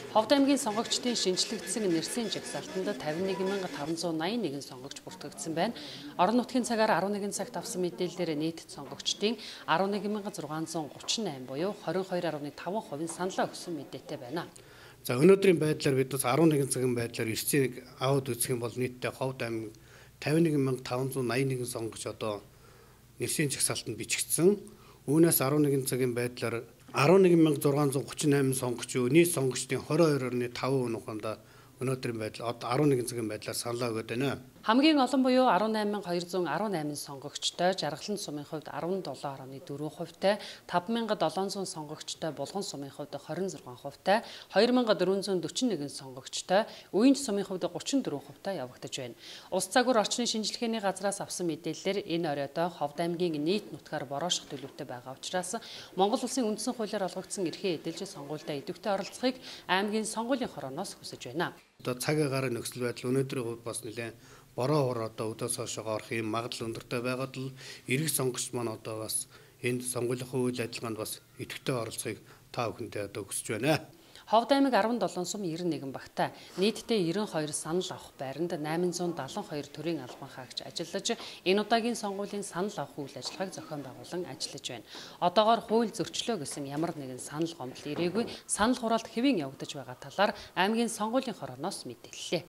Ховд аймгийн сонгогчдын шинжлэгдсэн нэрсийн жагсаалтанд 51,581 сонгогч бүртгэгдсэн байна. Орон нутгийн цагаар 11 цагт авсан мэдээллээр нийт сонгогчдын 11,638 буюу 22.5% нь саналаа өгсөн мэдээтэй байна. За, өнөөдрийн байдлаар бид бас 11 цагийн байдлаар эрсийг аваад үзэх юм бол нийтдээ Ховд аймаг 51,581 сонгогч одоо нэрсийн жагсаалтанд бичигдсэн. Үүнээс 11 цагийн байдлаар 11,638 сонгогч, нийт сонгогчдын 22.5% нь өнөөдрийн байдал одоо 11 цагийн байдлаар саналаа өгöd байна. Хамгийн олон буюу 18,218 сонгогчтой Жаргалан сумын хувьд 17.4%-тай, 5,700 сонгогчтой Булган сумын хувьд 26%-тай, 2,441 сонгогчтой Үеинч сумын хувьд 34%-тай явагдаж байна. Улс загвар орчны шинжилгээний газраас авсан мэдээллээр энэ оройдоо Ховд аймгийн нийт нутгаар борооших төлөвтэй байгаа учраас Монгол Улсын үндсэн хуулиар олгогдсон эрхээ эдэлж сонгуульдаа идэвхтэй оролцохыг аймгийн сонгуулийн хорооноос хүсэж байна. Одоо цаг агаарын нөхцөл байдал өнөөдрийн хувьд бас нэлээд бороо хор одоо өдөөс хойшоо орох юм магадлал өндөртэй байгаад л эрэг сонгогч маань одоо бас энд сонгуулийн үйл ажиллагаанд бас идэвхтэй оролцохыг та бүхэндээ одоо хүсэж байна. Ховд аймаг 17 сум 91 багтай нийтдээ 92 санал авах байранд 872 төрийн албан хаагч ажиллаж энэ удаагийн сонгуулийн санал авах үйл ажиллагааг зохион байгуулан ажиллаж байна. Одоогоор хууль зөрчлөө гэсэн ямар нэгэн санал гомдол ирээгүй, санал хураалт хэвийн явагдаж байгаа талаар аймгийн сонгуулийн хорооноос мэдээллээ.